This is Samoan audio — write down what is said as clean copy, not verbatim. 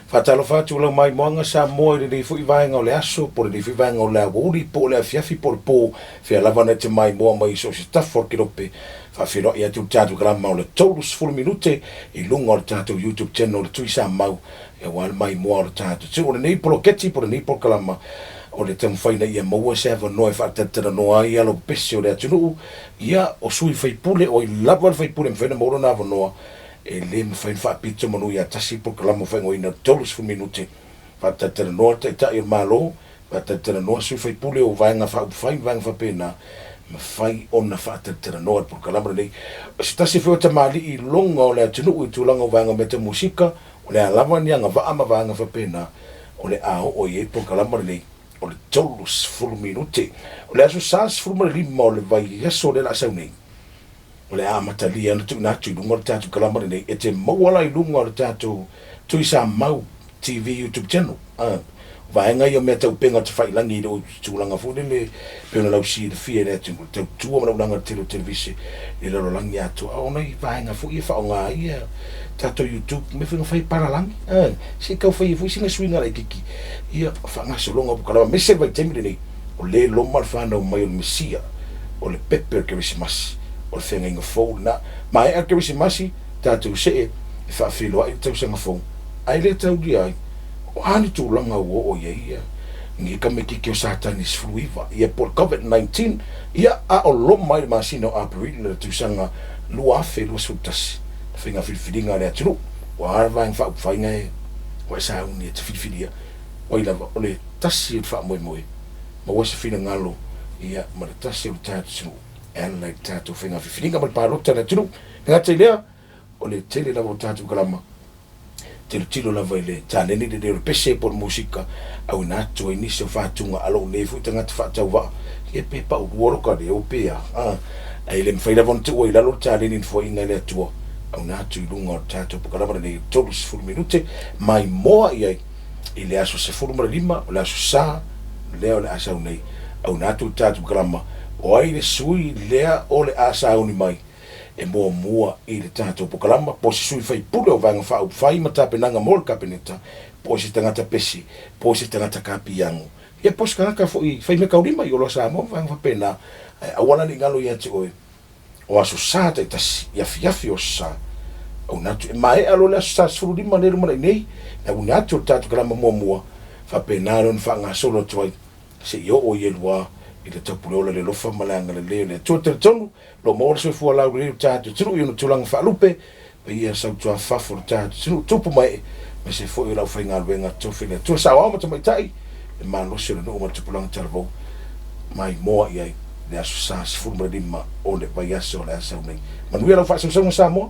Faatalofa atu lau maimoaga Samoa i lenei foi vaega o le aso, po o lenei foi vaega o le aoauli, po o le afiafi, po o le po, fea lava na e te maimoa mai i so o se tafa o le kelope. Faafeiloai atu le tatou kalama o le 30 minute i luga o le tatou YouTube channel o le Tui Samau aua le maimoa o le tatou atunuu. O lenei poloketi po o lenei polokalama o le taumafai ina ia maua se avanoa e faatalatalanoa ai alo pese o le atunuu, ia o sui faipule, o ai lava le faipule e mafai ona maua lona avanoa E le mafai ona faapito manu ia tasi le polokalama faaigoaina o le 30 minute. Faatalatalanoa le Taitai o le Malo, faatalatalanoa sui faipule o Vaega Faaupufai ma vaega faapena, mafai ona faatalatalanoa le polokalama lenei. O se tasi foi o tamalii iloga o le atunuu i tulaga o vaega o mea tau musika, o le a lava ni agavaa ma vaega faapena, o le a oo i ai le polokalama lenei o le 30 minute. O le aso sa 15 o le vaiaso lea o le a sau nei, O le a amatalia ona tuuina atu i luga o le tatou kalama lenei e te maua la i luga o le tatou Tui Samau TV YouTube channel. A, o vaega ia o mea tau upega tafailangi i lou tulaga foi lele pei ona lausilafia e le atunuu, le tautua ma le ulaga tele o televise i le lalolagi atoa. A o nai vaega foi ia e faaaoga ai ia tatou YouTube, mea foi na fai e palalagi, a, se i tau fai ai foi sina suiga laitiiti ia faagasologa o kalama, aemaise le vaitaimi lenei. O lea e loma le fanau mai o le Mesia, o le pepe o le Kerisimasi, o le feagaiga fou lena. Maea le Kerisimasi, tatou see e faafeiloai le tausaga fou, ae le taulia ai, o a ni tulaga ua oo i ai ia lenei tamaitiiti o Satani 19, ia po o le Covid 19, ia a o loma ai le masina o Aperila i le tausaga 2021, le faiga filifiliga a le atunuu. Ua a le Vaega Faaupufai na e ua e sauni e te filifilia? O ai lava, o le tasi o le faamoemoe, maua se finagalo, ia, ma le tasi o le tatou e ala i le tatou faiga filifiliga ma le palota a le atunuu. E gata i lea, o le tele lava o tatou kalama, tilotilo lava i le taleni lenei o le pese po o le musika, auina atu ai nisi o fatuga a lou nei foi tagata faatauvaa, ia pe paulua lou kaleo pe a, a, ae le mafai lava ona tuua i lalo le taleni na foaiina e le Atua, auina atu i luga o le tatou pakalama lenei e 30 minute, maimoa i ai i le aso 15 o le aso Sa lea o le a sau nei, auina atu le tatou kalama, o ai le sui lea o le a sauni mai e muamua i le tatou pokalama, po o se sui faipule o Vaega Faaupufai ma tapenaga mo le Kapeneta, po o se tagata pesi, po o se tagata kapiago, ia po o se tagata foi faimea-taulima i oloa Samoa ma vaega faapena, ae aua la ne i galo ia te oe. O Aso Sa taitasi, i afiafi o Aso Sa. Auina atu, e maea loa le Aso Sa 15 lea e lumanai nei, le auina atu o le tatou kalama muamua, faapena lea ona faagasolo atu ai, seia oo i Elua i le taupuleola i le alofa ma le agalelei o le Atua. Talitonu, o lo o maua le soifua laulelei o le tatou atunuu i ona tulaga faalupe, paia sautuafafo o le tatou atunuu, tupu ma ee, aemaise foi o le aufaigaluega tofi a le Atua, saoao ma tamaitai, le malosi o le nuu ma le tupulaga talavou, maimoa i ai le Aso Sa 15 o le vaiaso o le a sau nei. Manuia lau faasausauga Samoa!